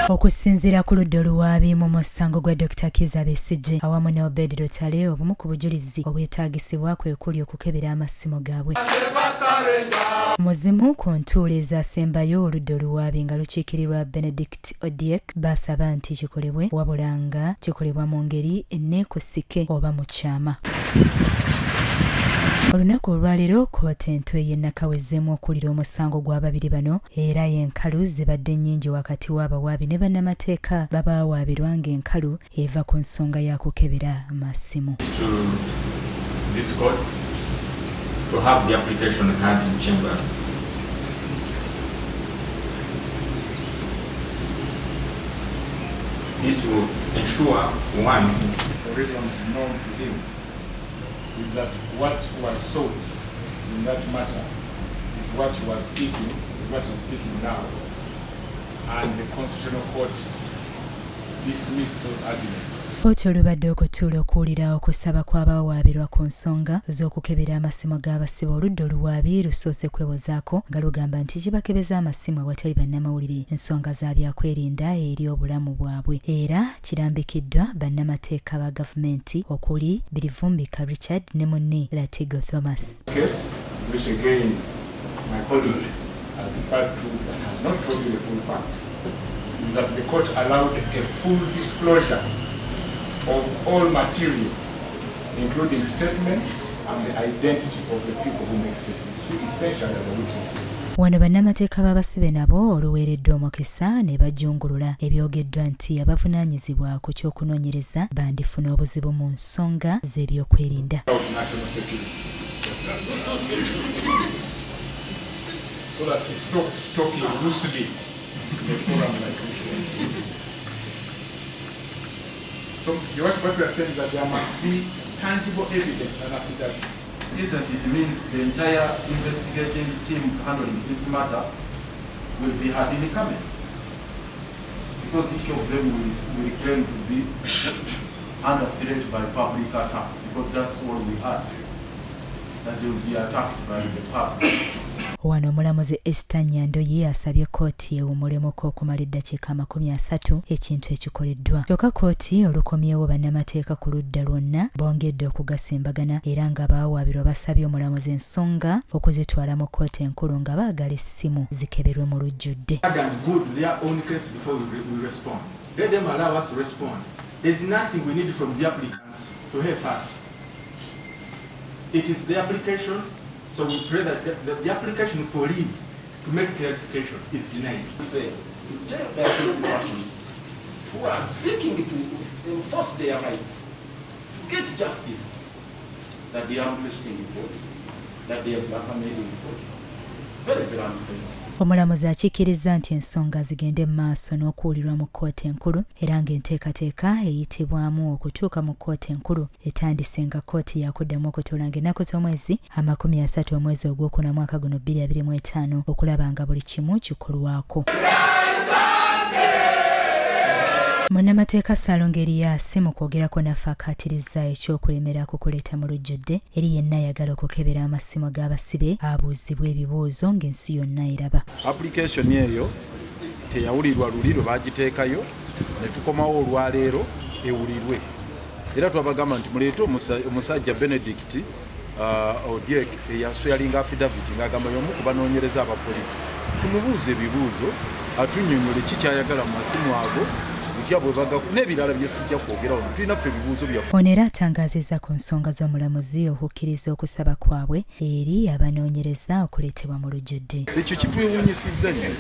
Okusinziira ku ludda oluwaabi mu musango gwa Dr. Kizza Besigye awamu ne Obed Lutale, obumu ku bujulizi obwetaagisibwa kwe kuli okukebera amasimu gaabwe. Mu zimu ku ntuula ezasembayo, oludda oluwaabi nga lukiikirirwa Benedict Odyek baasaba nti kikolebwe wabula nga kikolebwa mu ngeri eneekusike oba mu kyama. Olunaku olwaleero kkooti ento ey'e Nakawa ezzeemu okuwulira omusango gw'ababiri bano era enkalu zibadde nnyingi wakati w'abawaabi ne bannamateeka babawaabirwa ng'enkalu eva ku nsonga ya kukebera masimu. To this court to have the application heard in chamber. This will ensure one. The reasons known to him is that what was sought in that matter is what he was seeking, is what he's seeking now. And the Constitutional Court dismissed those arguments. Kkooti olubadde okutuula okuwulira okusaba kw'abawawaabirwa ku nsonga z'okukebera amasimu g'abasibe, oludda oluwaabi lusoose kwewozaako nga lugamba nti kibakebeza amasimu awatali bannamawulire nsonga za byakwerinda eri obulamu bwabwe era kirambikiddwa bannamateeka ba gavumenti okuli Birivumbika Richard ne munne Latigo Thomas. Case, which again my colleague has referred to but has not told you the full facts, is that the court allowed a full disclosure of all material, including statements and the identity of the people who make statements, who essentially are the witnesses. Wano bannamateeka b'abasibe nabo oluweereddwa omukisa ne bajungulula ebyogeddwa nti abavunaanyizibwa ku ky'okunoonyereza bandifuna obuzibu mu nsonga z'ebyokwerinda. Of national security. So that he stops talking loosely in a forum like this one. So what we are saying is that there must be tangible evidence and affidavit. In essence, it means the entire investigating team handling this matter will be heard in camera. Because each of them will claim to be under threat by public attacks, because that's all we had, that they will be attacked by the public. Wano omulamuzi Esther Nyandoyi asabye kkooti ewummulemuko okumala eddakiika 30, ekintu ekikoleddwa. Kyokka kkooti olukomyewo, bannamateeka ku ludda lwonna bongedde okugasimbagana era nga baawaabirwa basabye omulamuzi ensonga okuzitwala mu kkooti enkulu nga baagala essimu zikeberwe mu lujjudde. And good their own case before we respond. Let them allow us to respond. There's nothing we need from the applicants to help us. It is the application, so we pray that the application for leave to make clarification is denied. Fair to tell the accused persons who are seeking to enforce their rights, to get justice, that they are twisting the body, that they are blackmailing the body. Very, very unfair. Omulamuzi akikkiriza nti ensonga zigende mu maaso n'okuwulirwa mu kkooti enkulu era ng'enteekateeka eyitibwamu okutuuka mu kkooti enkulu etandise nga kkooti yakuddamu okutuula ng'ennaku z'omwezi 30 omwezi ogwokuna mwaka guno 2025 okulaba nga buli kimu kikolwako. Munnamateeka Ssaalongo Erias mu kwogerako naffe akaatiriza ekyokulemera ku kuleeta mu lujjudde eri yenna ayagala okukebera amasimu g'abasibe abuuzibwa ebibuuzo ng'ensi yonna eraba. Application eyo teyawulirwa luli lwe bagiteekayo, ne tukomawo olwaleero ewulirwe. Era twabagamba nti muleete omusajja Benedict Odyek eyaswearinga affidavit ng'agamba y'omu ku banoonyereza abapoliisi, tumubuuze ebibuuzo atunnyonnyole ki kyayagala mu masimu ago, butya bwe baga n'ebirala bye sijja kwogera wano. Tulina ffe ebibuuzo byaffe. Ono era atangaazizza ku nsonga z'omulamuzi okukkiriza okusaba kwabwe eri abanoonyereza okuleetebwa mu lujjudde. Ekyo kitwewuunyisizza nnyo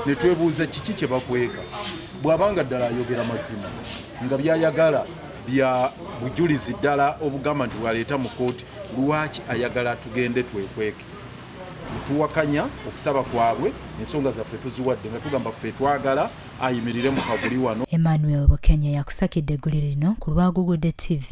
ne twebuuza kiki kye bakweka. Bw'abanga ddala ayogera mazima nga byayagala bya bujulizi ddala obugamba nti bwaleeta mu kkooti, lwaki ayagala tugende twekweke? Tuwakanya okusaba kwabwe. Ensonga zaffe tuziwadde nga tugamba ffe twagala ayimirire mu kaguli wano. Emmanuel Bukenya yakusakidde eggulire lino ku lwa Gugudde TV.